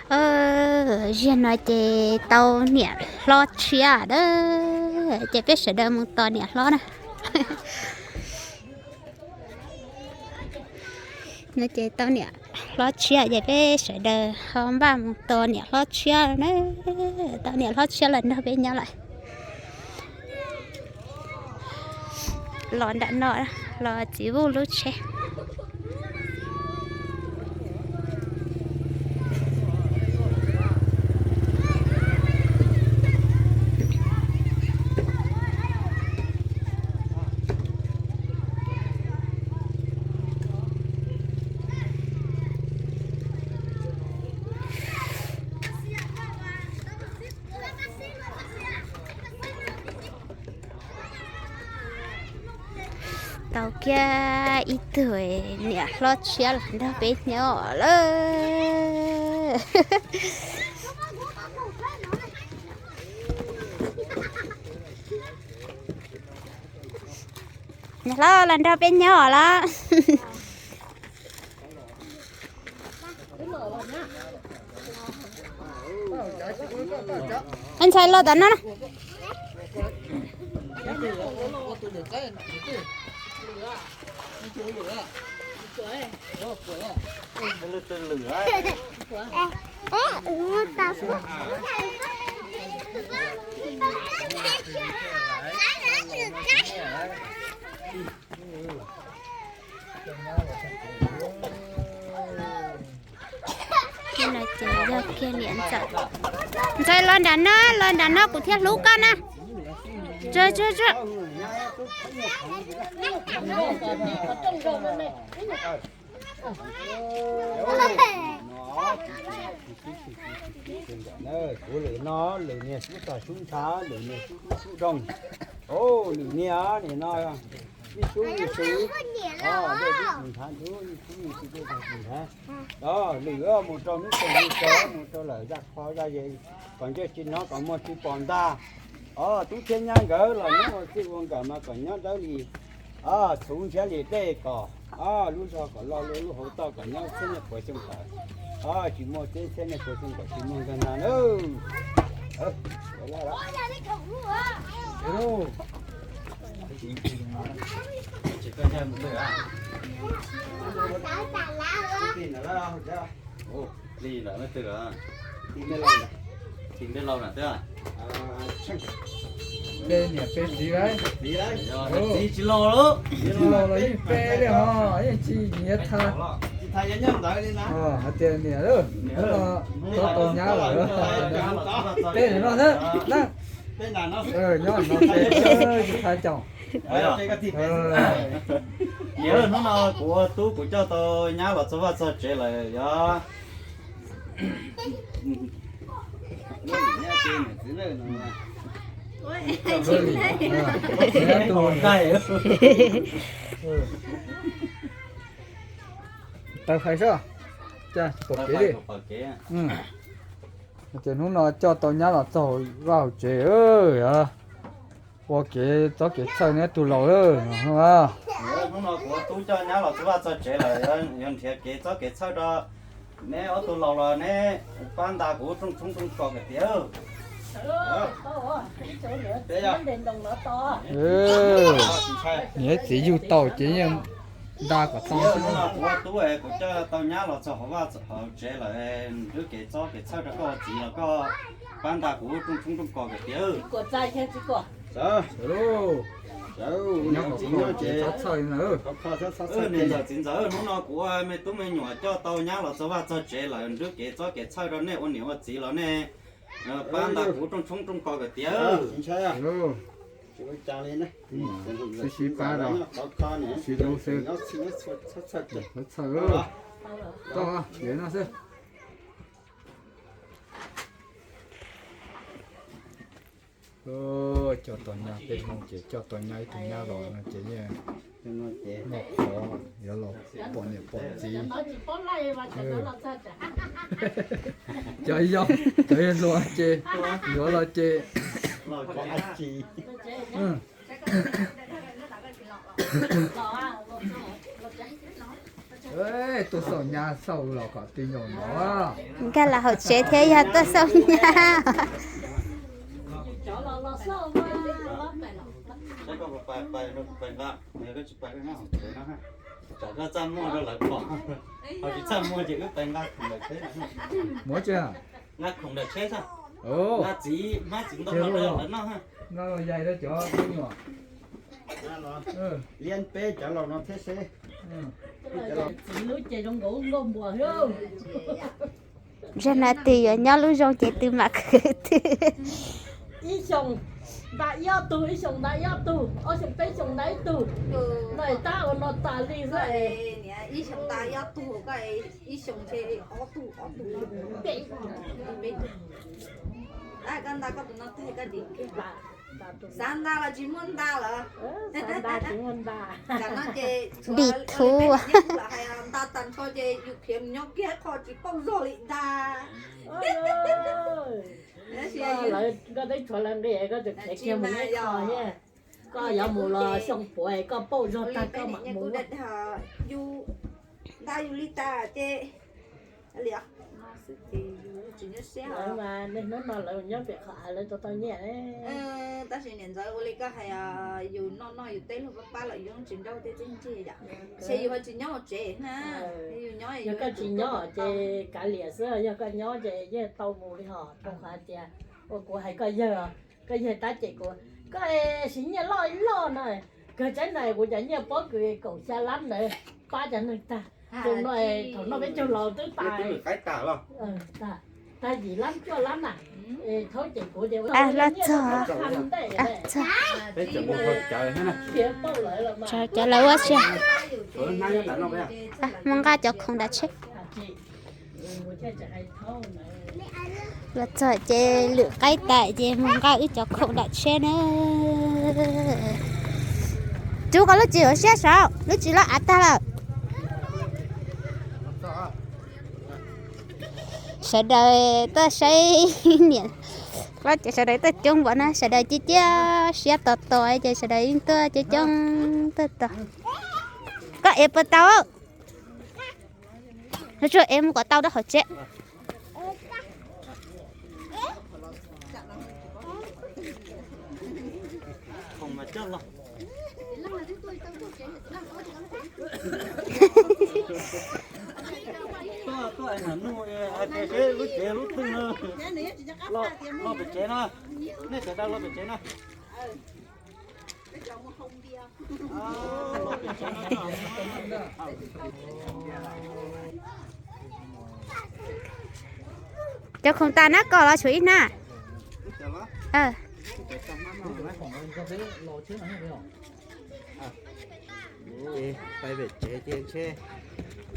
Zaum no ces tau niam hlob tshiab na, ces peb sawv daws mus tos niam hlob na. No ces tau niam hlob tshiab ces peb sawv daws ho npaj mus tos niam hlob tshiab na. Tau niam hlob tshiab los nrog peb nyob lawm. Los nram no, los txiv Vuj lub tsheb. Tau kiag ib tug niam hlob tshiab los nrog peb nyob lawm. Niam hlob los nrog peb nyob lawm. Ntxhais los tom no na. Ntxhais los nram no, los nram no kuv thiaj hlub koj na. Kuv lwm no lwm niag xub tog xub ntshav, lwm niag xub dub xub doog. Lwm niag nim no ib xub ib xub, ib xub ib xub ib xub nthav, lwm mus rau hnub txog hnub tsaus, mus rau lawm zaj kho zaj ze, kom ntsej tsis hnov kom muag tsis pom ntag. Os, tub thiab nyab nkawd los nyob ua txij ua nkawm mas kom nyob dawb li, txhuv ntshiab li dej kom, lub zog kom loj, lub hauv toj kom nyob txhiab niaj puas xyoo kom, tsis muaj txeb txhiab niaj puas xyoo kom tsis muaj nkag ntag nawb. Li lawm twg lawm? Tim npe laus na twb. Pe niam pe txiv lawm. Txiv tsis laus lawm. Tsis laus los yeej pe li ho, yeej tsis nyiav tha. Hais tias niam, hnub no tau tau nyab lawm. Pe no xwb na. Nyob no pe tsis tha caum. Niam, hnub no kuv ua tub kuv coj tau nyab los txog vaj txog tsev lawm yog. Tawv fais soj, pom kev li. Ces hnub no coj tau nyab los txog vaj hauv tsev, ua kev txob kev txhawj neb tug laus. Hnub no kuv ua tub coj nyab los txog vaj txog tsev lawm, yog nrhiav kev txob kev txhawj rau neb ob tug laus los neb pab nta kuv rooj tshoob rooj kos kom tiav. Niam txiv yug tau ces yeej nta kom tau. Hnub no kuv ua tub kuv coj tau nyab los txog hauv vaj hauv tsev lawm, nrhiav kev txob kev txhawj rau koj ua txiv los koj pab nta kuv rooj tshoob rooj kos kom tiav. Niam ntxawm txiv ntxawm, hnub no kuv ua me tub me nyuam coj tau nyab los txog vaj txog tsev lawm, nrhiav kev txob kev txhawj rau nej ua niam ua txiv los nej pab nta kuv rooj tshoob rooj kos kom tiav. Sib sib pab rau, sib hlub xwb. Txhawj, txhawj no xwb. Coj tau nyab, peb Hmoob ces coj tau nyab ib tug nyab los no ces yeej muaj qhov yuav los pom niam pom txiv. Cov yog, cov yog hluas ces yuav los ces Tuaj xauj nyab xauj los kom tij nyob no. Nkag los hauv tsev thiab yog tuaj xauj nyab. Muab tsi, nqa khoom ntawm tsheb, nqa txiv hmab txiv ntoo los rau lawv noj. Nqa los yais rau cov tub nyuam. Liab peb cov laus no thiab seb. Txiv lub ces zoo nkaus nkauj npuas. Zaum no twg yuav nyob lub zoo ces twg mam khwv twg. Ib xyoos nta ib ob tug, ib xyoos nta ib ob tug, ob xyoos peb xyoos nta ib tug. No tab ua no tas li xwb. Ib xyoos nta ib ob tug, koj ib xyoos ntshe ob tug, ob tug, peb tug, peb tug. Koj nta koj tus no tag koj tsis xav nta los tsis muaj nta lawm. Tam no ces tshuav li peb niam nyab hais nta tag nrho ces yus khiav mus nyob kiag qhov tsis pauj zog li ntag. Lawv koj twb tshuav lawv nqi koj tseem khiav kiag mus nyob qhov thiab. Koj yuav mus los xyoo puav koj pauj zog tag koj mam mus. Yus nta yus li tas ces li mas niaj hnub no lawv nyob pem qhov av lawv tau tau nyiaj. Tab sis niam ntxawm ua li koj hais, yus noj noj yus teb luag pab pab los yus tsis nrauj tej txiaj ntsig yom. Ces yus ho tsis nyob hauv tsev na. Yog koj tsis nyob ces kav liam xwb, yog koj nyob ces yeej tau mus li hos. Rau qhov tias ua kuv hais koj yawg, koj yawg tab cem kuv, koj siv nyiaj loj loj no, kawg tsaib na kuv cov nyiaj pob kws kaum xya lab ntawd pab cov neeg tag. Tus no thaum no peb caug laus twb tas, tag yim lab cuaj lab na. Thaub cem kuv tias los txog, txog, cov lawv ua si. Mus nqa cov khoom nram tsheb. Los txog ces lwm qaib tais ces mus nqa wb cov khoom nram tsheb na. Rub koj lub tsis hauv siab saud, lub tsis loj av tag lawm. Sawv daws tuaj saib niam, ces sawv daws tuaj coob npaum na, sawv daws cia ciaj siab tos tos ces sawv daws yeej tuaj coob coob tuaj tos. Koj ev puas tau? Tsuas ev mus kom tau rau hauv tsev. Lub tsev lub twg no, los pem tsev no, nej sawv daws los pem tsev no. Cov khoom tas na, koj los tshuav ib hnab. Pais pem tsev ces ntshe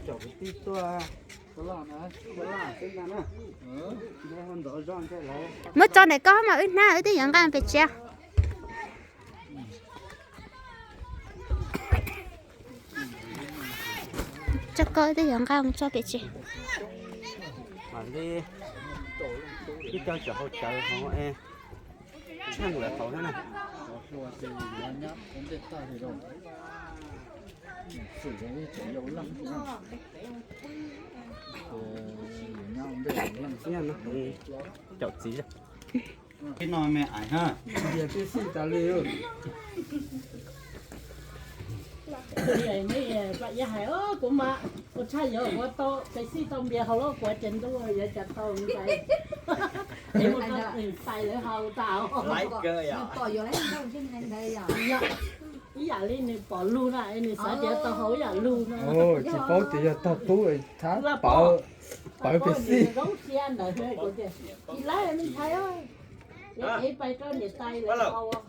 tsom kwv tij tuaj. Muab tso ntawm koj mas wb hnab wb twb yuav nqa pem tsev. Tso koj twb yuav nqa mus tso pem tsev. Mam li wb cov tsom hau cawv hauv es tsheej lawv hauv thiab na. Nyob no caum txiv. Ib no me ais ha. Ntiag peb xij tas li. Kuv mas ua tshaj yuav ua tau pes xij tau npias hauv lub kuav ces ntuj yuav cas tau ntxais. Es mus rau tais lawv haus tas. Ib yam li nws pom lug na, nws xav tias tau haus ib yam lug no. Tsis paub tias yog tog tub thab pawv, pawv pes xij. Zoo siab ntawd kuv tias tsis laib me ntxhais, ev pais rau niam tais lawv haus.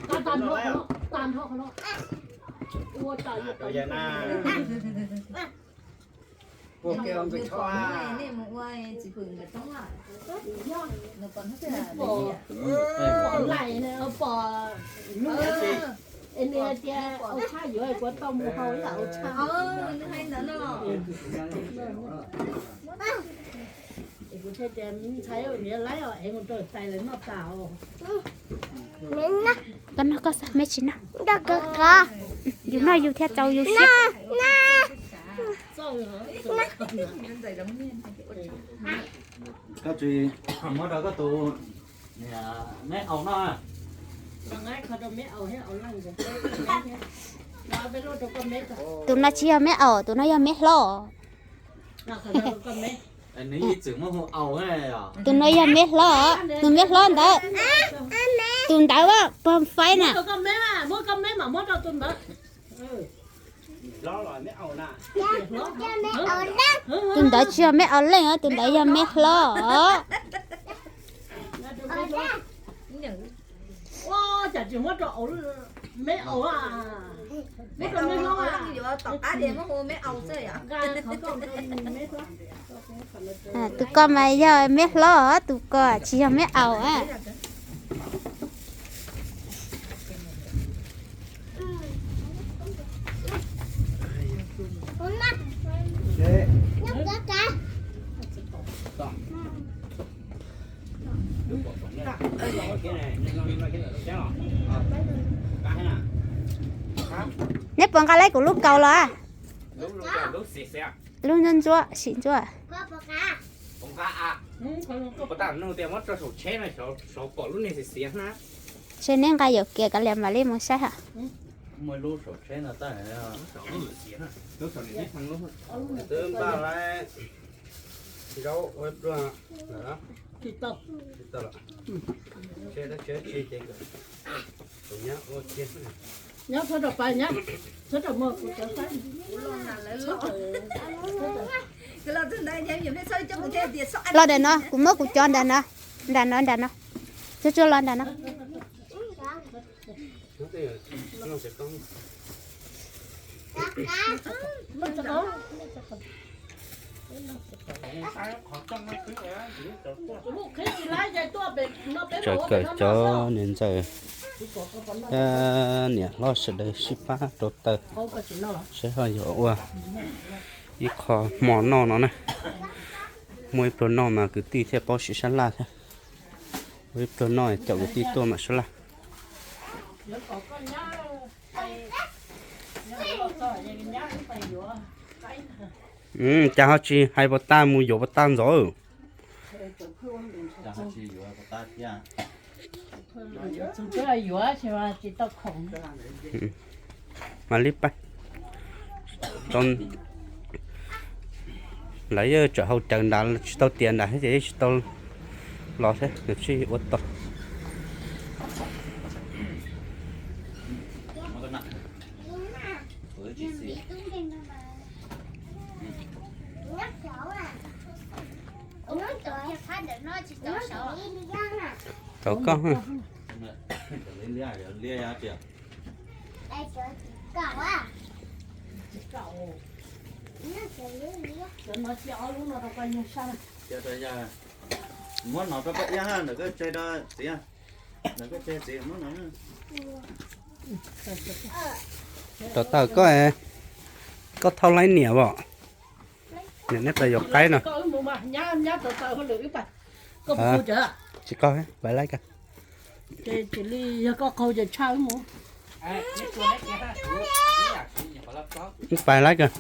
Tag nrho qhov no, tag nrho qhov no. Ua tau yog tau. Pom lais, pom nws tias ua tshaj yuav kuv tau mus haus ib yam ua tshaj. Kuv thiaj tias me ntxhais, niam laib os, ev mus rau tais lawv noj tas os. Koj noj koj xwb, me tsis noj. Yus noj yus thiaj txaus yus siab. Koj tsis muab rau koj tus niam me aus noj. Tus no tsis yog me aus, tus no yog me hlob. Tus no yog me hlob, tus me hlob ntawd. Tus ntawd pog faib na. Tus ntawd tsis yog me aus leej, tus ntawd yog me hlob. Tus ko mas yog me hlob, tus ko tsis yog me aus. Neb puas nqa laib kuv lub kaus los? Lub ntsuab ntsuab, sim ntsuab. Ntshe neb nqa yuam kev kav liam mam li mus saib hab. Los ntawm no, kuv muab kuv cov nram no, nram no, nram no. Tsuag tsuag los nram no. Tsaws kawm cov niam ntxawm, niam hlob sawv daws sib pab rauv taws, saib ho yuav ua ib qho hmo noj no na. Muaj ib pluag noj mas kwv tij thiaj paub siv sab laj thiab. Ua ib pluag noj caum kwv tij tuaj mam sab laj. Cas ho tsis hais pov tag mus yuav pov tag ntxov. Mam li pais. Lawv yeej tsam hau cawv nrad tsis tau tiav nrad thiab ces yeej tsis tau los thiab, nws tsis ua tau. Tau koj. Muab no rau koj iab, ntawm koj tsev rau txiv, ntawm koj tsev txiv muab no. Rau taws koj, koj thauj laib niam os. Niam neb pais yuav qaib no. Tsis koj, pais laib koj. Pais laib koj.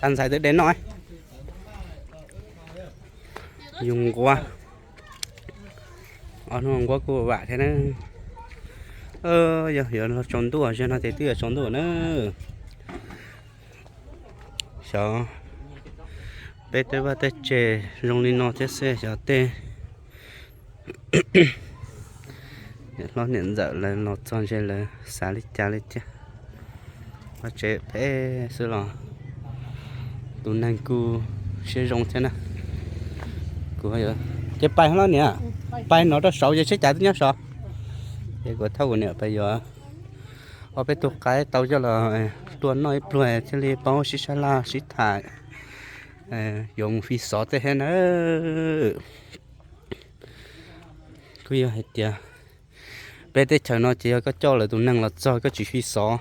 Tag ntxhais twb de noj. Yus nquab. Ob hnub nquab kuj vam thiab na. Yog yuav los tsaus ntuj, zaum no ces twb yuav tsaus ntuj na. Xyov peb tej vaj tej tsev zoo li no thiab xwb, xyov tej niam hlob niam ntxawm lawv los txog ntshe lawv xav li cas li tiag. Vaj tsev phem xwb los tus neeg kuj siab zoo thiab na. Kuv, ces pais hlo niam, pais no rau saud ces seb cas twb nyob saud. Ces kuv thauj kuv niam pais yuav ob peb tug qaib tau coj los tua noj ib pluag thiaj li paub sib sab laj sib tham, yuav mus fi xov tej thiab na. Kuj yog hais tias Peb teb chaws no ces yog koj coj lawv tus neeg los txog koj tsis fi xov,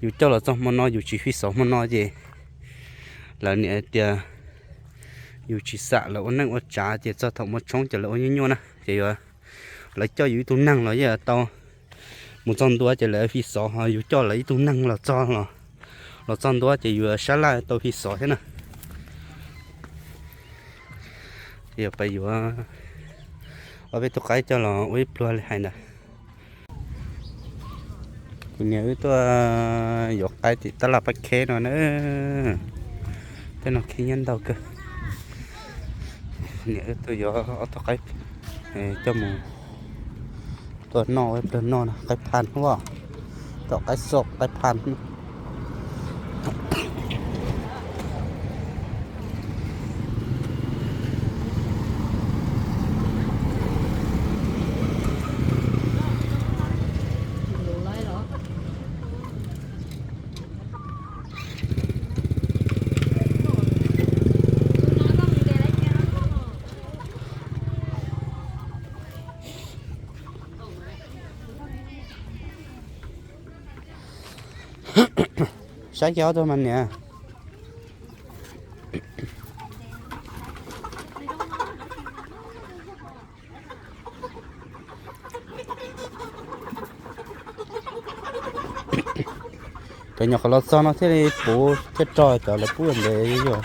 yus coj los txog hmo no yus tsis fi xov hmo no ces lawv niaj tias yus tsis xam lawv ua neej ua tsav ces txog thaum muaj tshoob ces lawv ua nyuaj nyuaj na ces yuav, lawv coj yus ib tug neeg los yeej tau. Mus txog ntua ces lawv fi xov ho yus coj lawv ib tug neeg los txog los, los txog ntua ces yuav sab laj tau fi xov thiab na. Ces yog pab yuav ob peb tug qaib coj los ua ib pluag li hais ntawd. Kuv niam wb tuaj yuav qaib tim tab laj Paj Kheb no na. Tej no khib nyiab ntau kawg. Niam wb tuaj yuav ob tug qaib coj mus tua noj ib pluag noj na, qaib phan os. Tom qaib xoj qaib phan. Saib kiag ob tug mas niam. Cov nyuam qhuav los txog no thiaj li puv thiaj rog cov lawv pub ntev yog.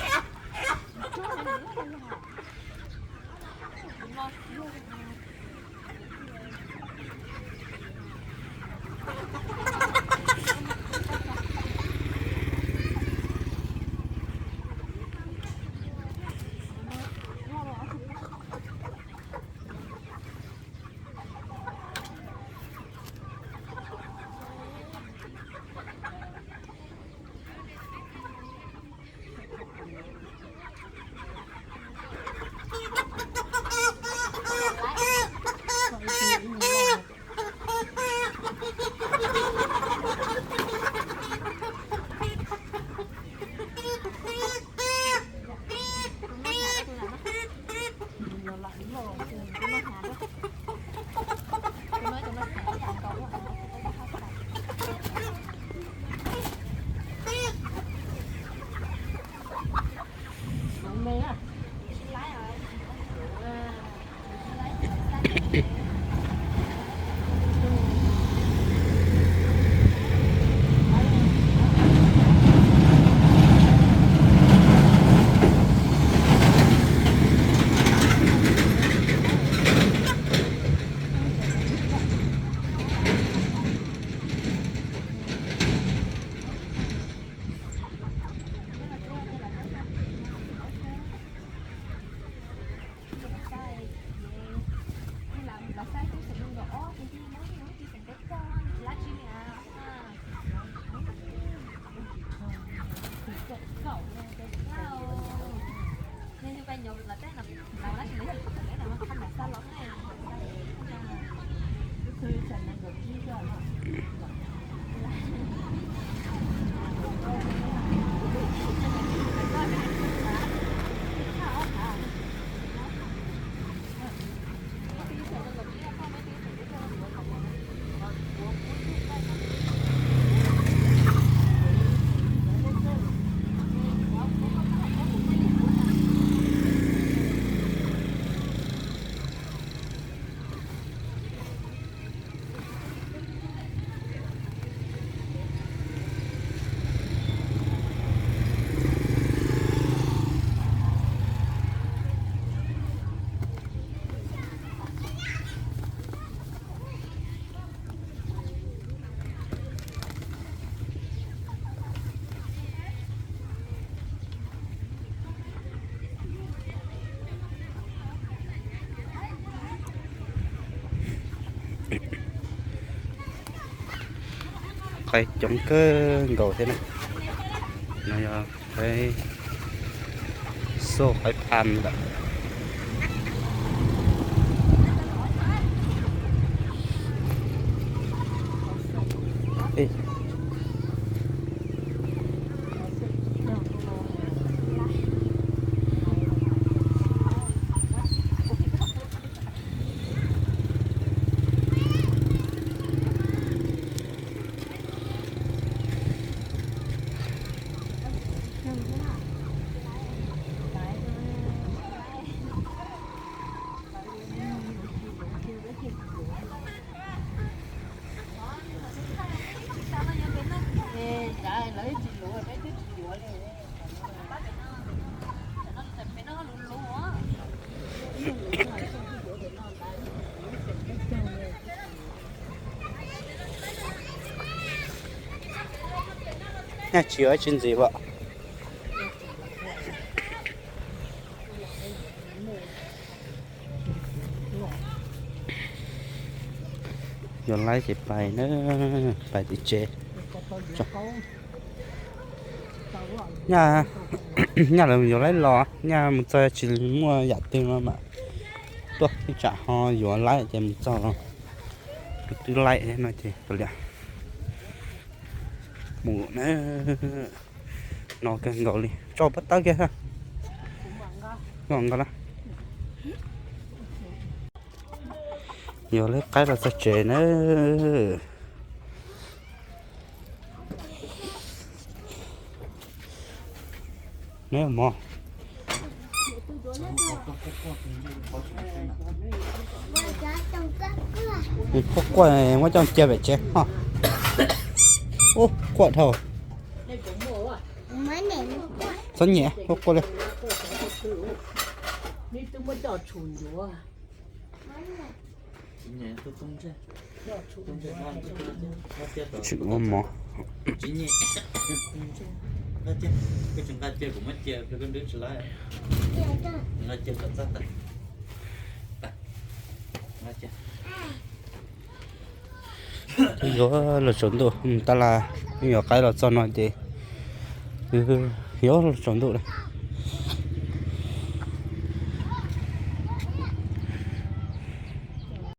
Qaib coob kawg nkaus thiab na. No yog qaib xoj qaib phan lawm. Tsis ua tsis ntxiv as. Yuav laib ces pais na, pais tim tsev. Nyaj, nyaj lawv yuav laib los, nyaj mus txog tsis muaj yam twg no mas tuaj ib tsam ho yuav laib ces mus txog los twb laib no ces kav liam mus na. No kawg nkaus li, tso pob tawb kiag. Nqa na. Yuav laib qaib los txog tsev na. Neb mov. Quaj quaj, muab coj cia pem tsev ho. Ub, quaj dhau. Txhob nyem, quaj quaj li. Tsis ua mov. Twb yuav los tsaus ntuj, tab laj twb yuav qaib los txog no ces twb yuav los tsaus ntuj lawm.